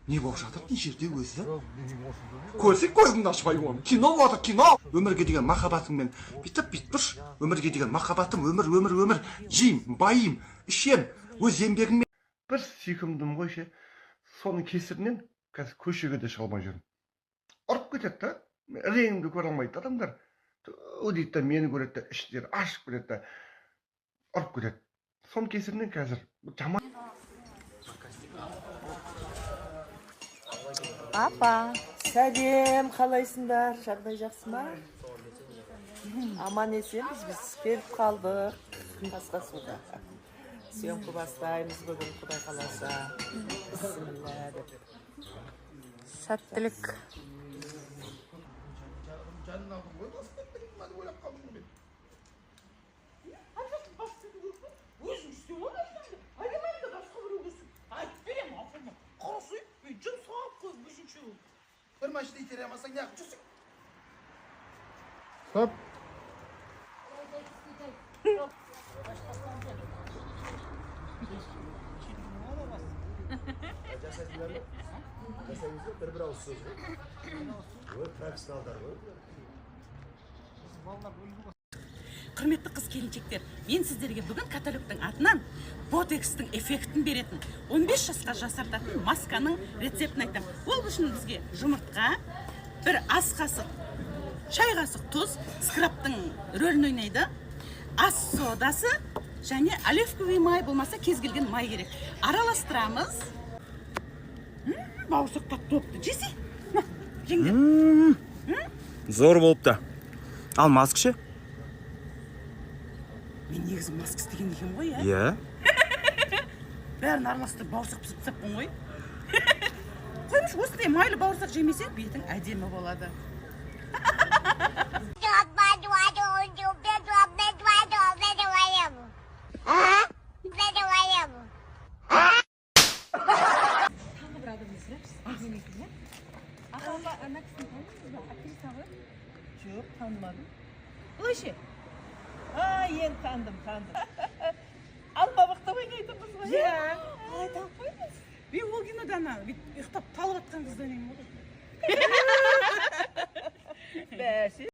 Не болып жатыр мына жерде өзі? Көрсек, көзімді ашпай оны. Кино болып жатыр, кино. Өмірге деген махаббатыңмен бүйтіп бүйтіп тұршы. Өмірге деген махаббатым, өмір, өмір, өмір. Жеймін, байимын, ішемін, өз еңбегіммен. Бір сүйкімдім ғой ше. Соның кесірінен қазір көшеге де шыға алмай жүрмін. Ұрып кетеді да, реңімді көре алмайды да адамдар. Ту дейді да, мені көреді да, іштері ашып кетеді да, ұрып кетеді. Соның кесірінен қазір жаман. Апа, Сәлем, қалайсыңдар? Жағдай жақсы ма? Аман есенбіз, біз келіп қалдық Қасқасуға. Съемка бастаймыз бүгін, құдай қаласа. Бісміллә деп. Сәттілік. Жанын алдым ғой, басқа ойлап қалдым мен. Өзің істеп ал әйеліңді. Айналайын басқа біреуге айтып беремін апама. Қарасай, мен жұмсап қойып өзінше. Бір машина итере алмасаң, неғып жүрсің? Стоп. Жасайсыңдар ма? Жасаймыз ба? Бір ауыз сөз ғой. Ой, профессионалдар ғой. Құрметті қыз келіншектер, мен сіздерге бүгін каталогтың атынан ботекстің эффектін беретін, 15 жасқа жасартатын масканың рецептін айтамын. Ол үшін бізге жұмыртқа, бір ас қасық, шай қасық тұз, скрабтың рөлін ойнайды, ас содасы және оливковый май болмаса кез келген май керек. Араластырамыз. Бауырсақ тәтті болыпты, жесе. На, жеңдер. Зор болыпты. Ал маска ше? Мен негізі маска істеген екенмін ғой, иә? Иә. Бәрін араластырып, бауырсақ пісіріп тастаппын ғой. Қойыңызшы, осындай майлы бауырсақ жемесең, бетің әдемі болады. Тағы бір адамды сұрайықшы, мен екен, иә? Апа, ана кісіні танисыз ба? Актриса ғой. Жоқ, танымадым. Былай ше? А, енді таныдым, таныдым. Алма бақтап ойнайтын қыз ғой. Иә. Қалай танып қойдыңыз? Мен ол кинода ана бүйтіп ұйықтап талып жатқан қызды ойнаймын ғой. Бәсе.